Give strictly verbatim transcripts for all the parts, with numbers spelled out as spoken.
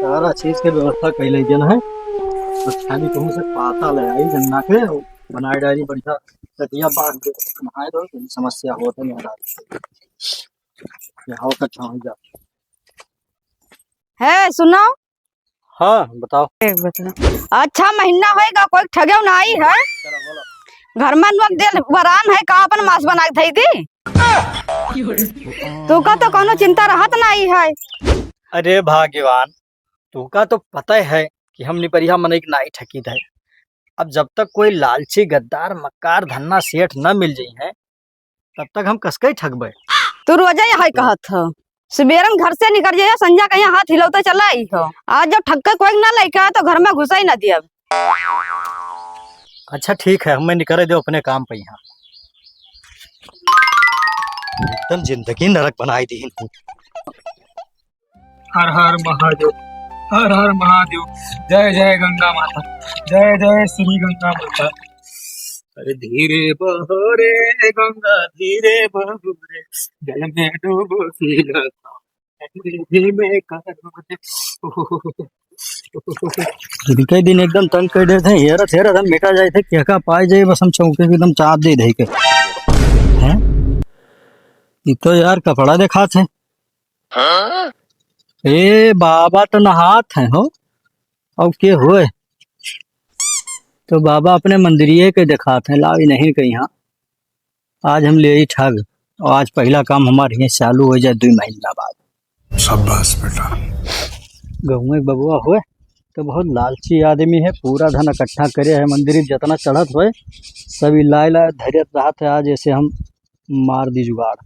सारा चीज के व्यवस्था कइले जन है। बस खाली कहूँ से पाता ले आई गन्ना के, बनाए डाली बढ़िया चटिया बांध के नहाए दो, कोई समस्या होत है महाराज। यहाँ का छाँव जा। है, सुनो। हाँ, बताओ। एक बताओ। अच्छा महीना होएगा, कोई ठगेउ नाई है? घर में नोक देल वरान है, का अपन मांस बना के धई दी? तू का तो कोनो चिंता रहत नाई है। अरे भाग्यवान, तू का तो पता है कि हम निपरिया मनई के नाई ठकीत है। अब जब तक कोई लालची, गद्दार, मक्कार, धन्ना सेठ न मिल जाई है, तब तक हम कसके ही ठगबे। तू रोजे यही कहत हो, सुबेरन घर से निकल जाइयो, संझा कहीं हाथ हिलौते चला आई हो। आज जब ठग के कोई ना लइका है तो घर में घुसा ही ना दियब। अच्छा ठीक है, हमें निकरे दो अपने काम पे यहाँ। एकदम जिंदगी नरक बनाई दी। हर हर महादेव, हर हर महादेव, जय जय गंगा माता, जय जय श्री गंगा माता। अरे धीरे बहो रे गंगा, धीरे बहो रे, जल में डूबो सी लता, धीमे करो रे। दिन के दिन एकदम तंग कर देते हैं, हेरत हेरत हम मिटा जाए थे, क्या का पाए जाए, बस हम चौके के एकदम चाप दे दे के। हैं? ये तो यार कपड़ा दिखात है। ए बाबा तो नहात है हो, और के होए? तो बाबा अपने मंदिरिये के देखात हैं, लाओ इन्हीं के यहाँ। आज हम ले ही ठग, और आज पहला काम हमारे यहाँ चालू हो जाए दो महीना बाद। शाबाश बेटा। गहुए बबुआ होए तो बहुत लालची आदमी है, पूरा धन इकट्ठा करे है, मंदिर जितना चढ़त होए सब इलाय लाय धरत रहत है। आज ऐसे हम मार दी जुगाड़।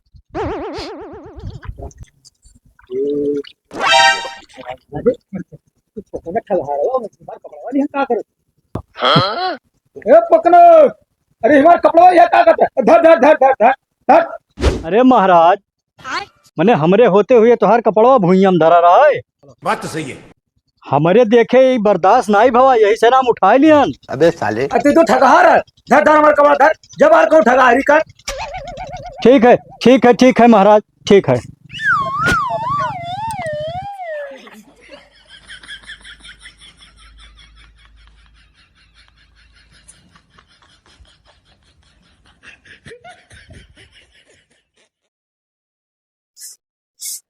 ए पकनो, अरे हमार कपड़वा यहाँ का करत? धर, धर, धर, धर, धर। अरे महाराज, मने हमरे होते हुए तोहार कपड़वा भुइयां में धरा रहा है। बात तो सही है। हमरे देखे ई बर्दाश्त नाई भवा, यही से नाम उठाए लियन। अबे साले। अरे तू तो ठगहार है। धर, धर हमार कपड़ा धर। जब हर कहूँ ठगहारी कर। ठीक है, ठीक है, ठीक है महाराज, ठीक है।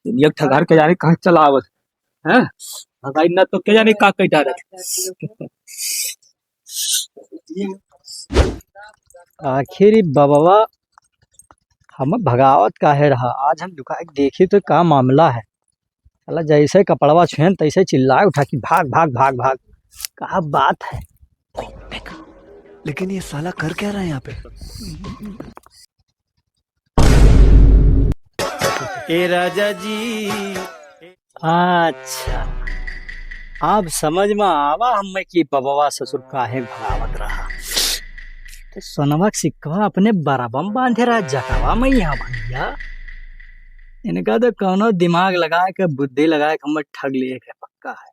दुनिया के ठगहार के जाने कहाँ चला आवत है, हैं? भगाई ना तो के जाने का कई डारे। आखिर ई बबवा हम भगावत काहे रहा? आज हम दुकान देखी तो का मामला है। साला जैसे कपड़वा छुएन तैसे चिल्लाए उठा कि भाग, भाग, भाग, भाग। का बात है? लेकिन ये साला कर क्या रहा है यहाँ पे? ए राजा जी। अच्छा, अब समझ में आवा हमें कि बबवा ससुर काहे भगावत रहा। तो सोनवा के सिक्कवा अपने बरबम बांधे रहा जटवा में यहाँ भैया। इनका तो कौनो दिमाग लगा के, बुद्धि लगा के हमें ठग लिए के पक्का है।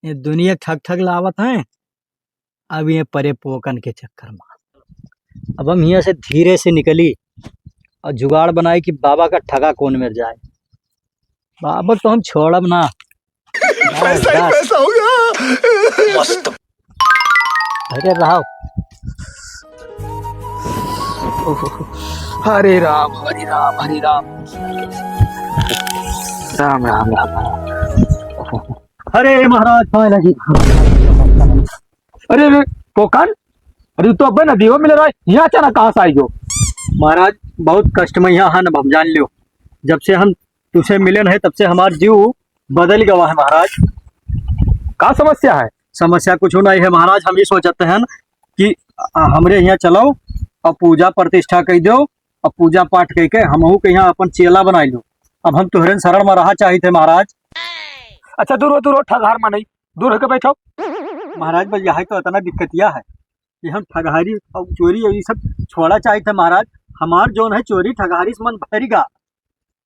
ये दुनिया ठग ठग लावत हैं। अब ये परे पोकन के चक्कर में। अब हम हियाँ से धीरे से निकली और जुगाड़ बनाई कि बाबा का ठगा कौन मिल जाए। बाबा तो हम छोड़ब ना। पैसा ही पैसा होगा। मस्त। अरे राव। हरे राम, हरे राम, हरे राम। राम, राम, राम, राम। अरे महाराज, पाए लगी। अरे, अरे, पोकन, अरे, तू तो अबे नदियो मिल रहा है, यहाँ अचानक कहाँ से आई गयो? महाराज, बहुत कष्ट में यहाँ है ना, हम जान लियो। जब से हम तुझसे मिले हैं, तब से हमार जीव बदल गवा है महाराज। का समस्या है? समस्या कुछ नहीं है महाराज, हम ये सोचते हैं कि, आ, हमरे यहाँ चलो और पूजा प्रतिष्ठा कर दो और पूजा पाठ करके हमहू के यहाँ अपन चेला बनाई लो। अब हम तोहरे शरण में रहा चाहित है महाराज। अच्छा, दूर हो, दूर हो, ठगहार मनई, दूर होके बैठो। महाराज, बस यही तो इतना दिक्कतिया है कि हम ठगहारी और चोरी और ये सब छोड़ा चाहित है महाराज। हमार जौन है चोरी ठगहारी से मन भरिगा।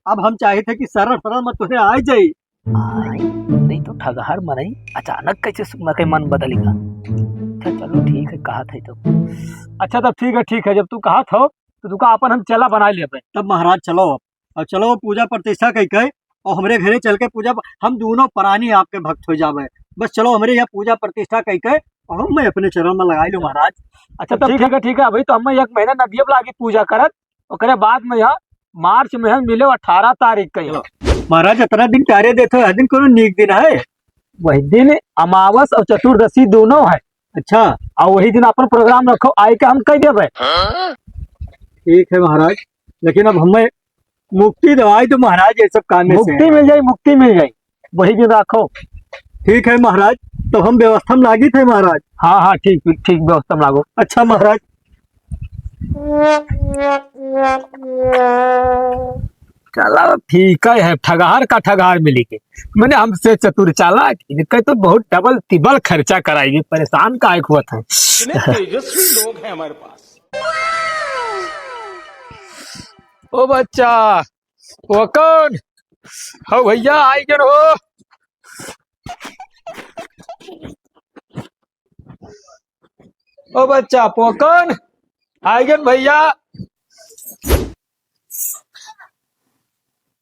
अब हम चाहित है कि सरल सरल में तोहरे आए जाई। आई, नहीं तो ठगहार मनई अचानक कैसे सुनना के मन बदलिगा। अच्छा चलो ठीक है, कहा था तो। अच्छा तब ठीक है, ठीक है, जब तू कहा था तो तू का अपन हम चेला बनाए लेबे। तब महाराज चलो अब, और चलो पूजा प्रतिष्ठा कई कई और हमरे घरे चल के पूजा प-, हम दोनों प्राणी आपके भक्त हो जावे। बस चलो, हमरे यहाँ पूजा प्रतिष्ठा कई के और हम मैं अपने चरण में लगाई लूँ महाराज। अच्छा, तब ठीक है, ठीक है। अभी तो हम एक महीना नदिया में लागी पूजा करत, ओकरे बाद में यहाँ मार्च में हम मिले अठारह तारीख का। चलो। महाराज, इतना दिन कार्य देते हो, हर दिन कोनो नीक दिन है? वही दिन अमावस और चतुर्दशी दोनों है। अच्छा। और वही दिन अपन प्रोग्राम रखो, आए के हम कह देबे। ठीक है महाराज, लेकिन अब हमें मुक्ति दिवाई तो महाराज, ये सब काम में से मुक्ति मिल जाई, मुक्ति मिल जाई, वही दिन रखो। ठीक है महाराज, तो हम व्यवस्था में लागित है महाराज। हाँ, हाँ, ठीक, ठीक, व्यवस्था में लागो। अच्छा महाराज। चला, ठीक है, ठगहार का ठगहार मिली के। मैंने हमसे चतुर चालाक, इनका तो बहुत डबल तिबल खर्चा कराई, परेशान काहे को होत है। इतने तेजस्वी लोग हैं हमारे पास। ओ बच्चा, वो कौन? हो भैया, आई गन हो। ओ बच्चा, पोकन, आई गन भैया।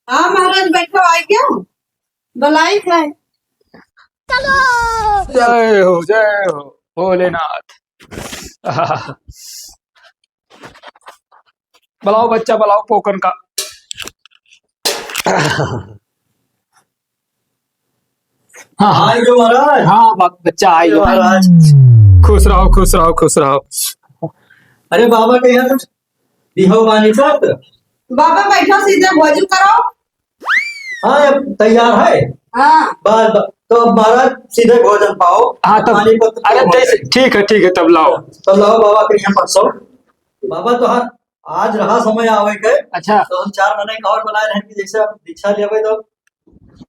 हाँ महाराज, बैठो, आई गयो। बुलाई है। जय हो, जय हो भोलेनाथ। बुलाओ बच्चा, बुलाओ पोकन का। हाँ, हाँ। आए जो महाराज। हाँ, ब-, बच्चा आए जो। महाराज। खुश रहो, खुश रहो, खुश रहो। अरे बाबा के यहाँ कुछ दिहो बानी साथ। बाबा बैठो, सीधे भोजन करो। हाँ, अब तैयार है। हाँ। बस, बस, तो अब महाराज सीधे भोजन पाओ। हाँ, तब, पानी पत्र अरे, तो जैसे, ठीक है, ठीक है, तब लाओ। तब लाओ बाबा के यहाँ परसो। बाबा तो हाँ, आज रहा समय आवे के। अच्छा। तो हम चार महीने का और बनाए रहे कि जैसे अब दीक्षा लेवे तो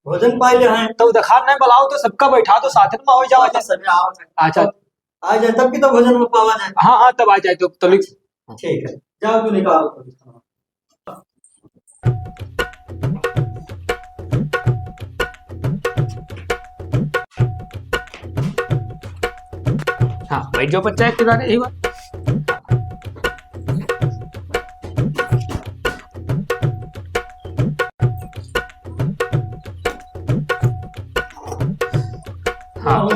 भोजन पाए ले हैं। तो देखा नहीं, बुलाओ तो सबका बैठा दो, साथ में हो जाओ। हाँ, सब आओ। अच्छा। आ जाए तब की तो भोजन में पावा जाए। हाँ, हाँ, तब आ जाए तो, तब। ठीक है, जाओ तू निकाल। हाँ, बैठ जाओ बच्चा, एक किनारे, यही बात। हाँ।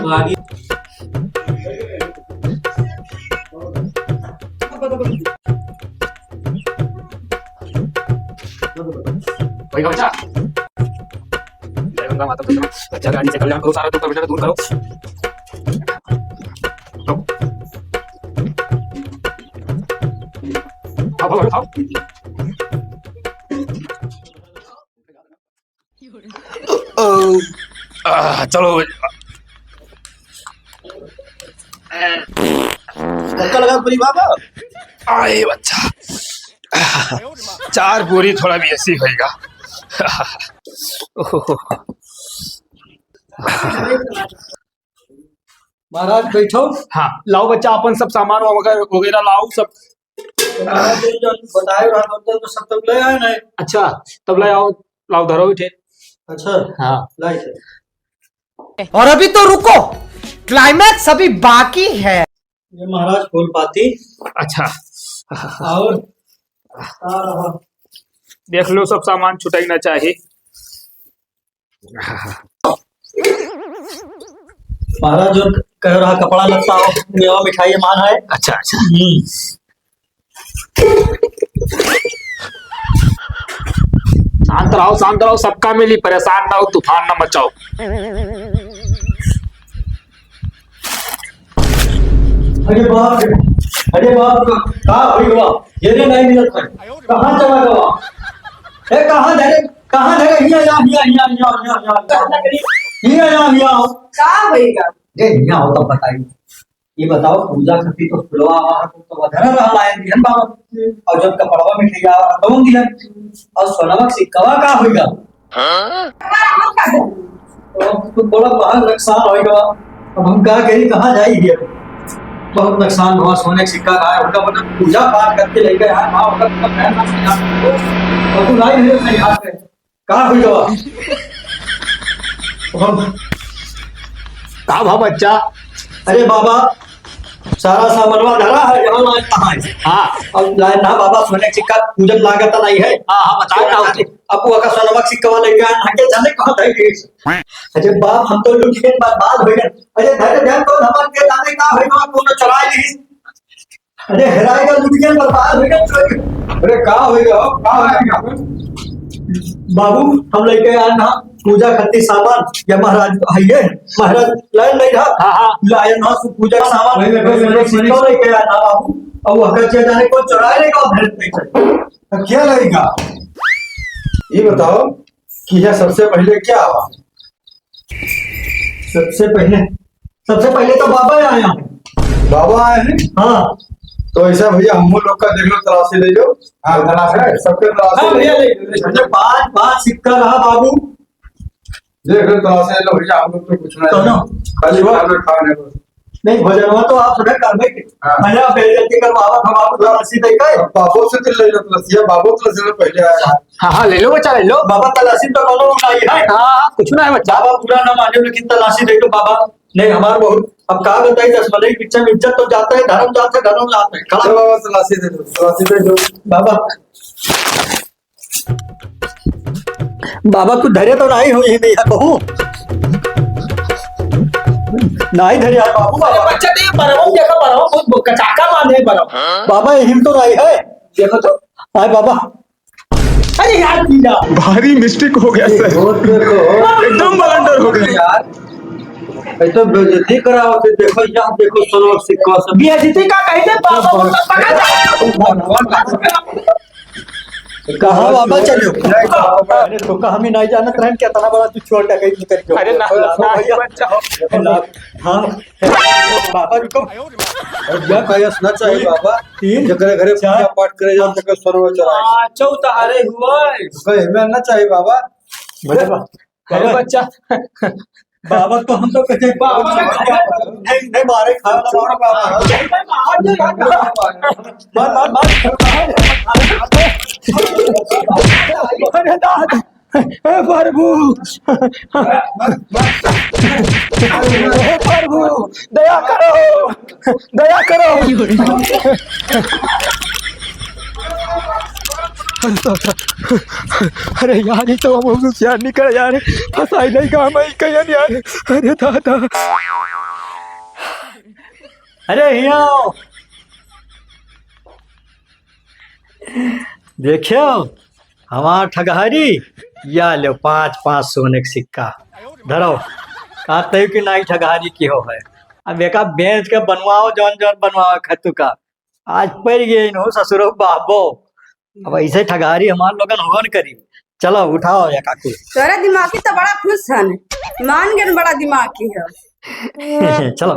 वही बच्चा। जय गंगा माता तुझे। बच्चा गाड़ी से कल्याण करो, सारा दुख का बेटा दूर करो। आओ, आओ, आओ। ओ, आ, चलो। धक्का लगा पूरी बाबा। आए बच्चा, चार बोरी थोड़ा भी ऐसी होएगा। महाराज बैठो। हाँ, लाओ बच्चा, अपन सब सामान वगैरह, वगैरह लाओ सब। महाराज, जो, जो बताए रहा, तो, तो सब तब ले आए ना। अच्छा, तब ले आओ, लाओ धरो इठे। अच्छा, हाँ। लाई थे। और अभी तो रुको, climax अभी बाकी है। ये महाराज फूल पाती। अच्छा। और आ रहा। देख लो, सब सामान छुटाई ना चाही। महाराज जो कह रहा कपड़ा लत्ता हो, मेवा मिठाई मान है। अच्छा, अच्छा। हम्म। शांत रहो, शांत रहो, सबका मिली, परेशान ना हो, तूफान ना मचाओ। अरे बाप रे, अरे बाप रे, का होई गवा? ये रे नहीं मिलत है। कहाँ चला गवा? ए, कहाँ धरे, कहाँ धरे? हिया, हिया, हिया। हिया, हिया, हिया। का होई गा? ए, हिया हो तो बताई। ये बताओ, पूजा खातिर तो फुलवा आवा है, तो वधरा रहला है, दिहन बाबा। और जब कपड़वा में ठेका आवा है, तवन दिहन। और सोनवा के सिक्कवा का होई गा? हाँ? तो अब तो बड़ा बड़ा नुकसान होई गा। अब हम का करी, कहाँ जाई ये? बहुत नुकसान हुआ, सोने के सिक्का का है, उनका मतलब पूजा पाठ करके लेके आया, माँ उनका पूरा पैर ना सजा। और तू लाई नहीं अपने हाथ में। का होई गा? अब हम का भा बच्चा? अरे बाबा, सारा सामनवा धरा है, यहाँ लाइन कहाँ है? हाँ। अब लाइन ना बाबा, सोने के सिक्का पूजत लागत नहीं है। हाँ, हाँ, बताओ ना। अब वो का सोनवा के सिक्का वाले का आके जाने कहाँ धर गए। अरे बाप, हम तो लूट के बर्बाद हो गए। अरे धरे ध्यान को धमक के जाने का होई, कौन चुराई ली। अरे हेराएगा, लूट के बर्बाद हो गए। अरे का हो गया, का हो गया? बाबू, हम लेके आए ना पूजा खातिर सामान, या महाराज है ये, महाराज लाइन नहीं रहा। हाँ, हाँ। लाइन ना सु पूजा के सामान, पहले, पहले, पहले, पहले। सिक्का लेके आए ना बाबू, अब वो हर चीज जाने को चुरा लेगा, और भेज नहीं सकता। तो क्या लगेगा? ये बताओ कि यह सबसे पहले क्या हुआ? सबसे पहले, सबसे पहले तो बाबा आया है। बाबा आए हैं? हाँ। तो ऐसा भैया, हम लोग का देख लो, तलाशी ले लो। हाँ, तलाश है, सबके तलाशी हाँ, ले भैया, लो। ले लो, ले लो। अच्छा, पाँच, पाँच सिक्का रहा बाबू। देख लो, तलाशी ले लो भैया, हम लोग तो कुछ नहीं। कौनो? खाली भोजन खाने बस। नहीं, भोजनवा तो आप सुबह कर दे। हाँ। भैया, बेइज्जती करवावा, हम आपको तलाशी दे के। बाबू से तो ले लो तलाशी, बाबू तलाशी पहले आया। हाँ, हाँ, ले लो बच्चा, ले लो। बाबा, तलाशी तो कौनो नहीं है। हाँ, हाँ, कुछ ना है बच्चा। बाबा, बुरा ना माने, लेकिन तलाशी दे दो बाबा। नहीं, हमार बहुत, अब का बताई, दस महीने की पिक्चर में इज्जत तो जाता है, धर्म जाता है, धर्म जाता है। खड़ा। चलो बाबा, तलाशी दे दो, तलाशी दे दो। बाबा। बाबा, कुछ धरे तो नहीं हो, ये नहीं है, कहूँ। नहीं धरे यार बाबू, बाबा। बच्चा, तो ये बरवा देखो, बरवा बहुत कचाका बांधे बरवा। बाबा, ये हिम तो नहीं है। देखो तो। आए बाबा। अरे यार, पीला। भारी मिस्टेक हो गया सर। एकदम ब्लंडर हो गया। यार, ये तो बेइज्जती करावत है। देखो, यहाँ देखो, सोना सिक्का सब। बेइज्जती का कहीं से बाबा को पकड़। कहाँ बाबा चलो? अरे तो का हमें नहीं जानत रहन कि इतना बड़ा तू छोटा कहीं निकल गयो। अरे ना, ना, भैया। बच्चा। हाँ। बाबा रुको। अब यह कयस ना चाहिए बाबा। तीन, जेकरे घरे चार, पूजा पाठ करे जाओ, तेकर सर्व चढ़ाए। पाँचों तारे हुए। तो कहे हमें ना चाहिए बाबा। बच्चा, अरे बाबा। बच्चा। बाबा तो हम तो कहते हैं, बाबा का नहीं, नहीं मारे, खाना मारो बाबा। मार, मार, मार। अरे दादा। हे प्रभु, हे प्रभु, दया करो, दया करो। अरे दादा, अरे यार, ये तो हम होशियार निकल यार, फंसाई नहीं काम आई कहीं यार। अरे दादा, अरे हिया, देखियो, हमार ठगहारी, या लो पाँच, पाँच सोने के सिक्का, धरो। कहते हो कि नाई ठगहारी की हो है। अब एका बेच के बनवाओ, जौन जौन बनवाओ खतु का। आज पड़ गए इन्हों ससुरो बाबो। अब ऐसे ठगहारी हमार लोगन होन करी। चलो उठाओ या काकू। तोरा दिमागी तो बड़ा खुश हन, मान गए बड़ा दिमागी है। चलो।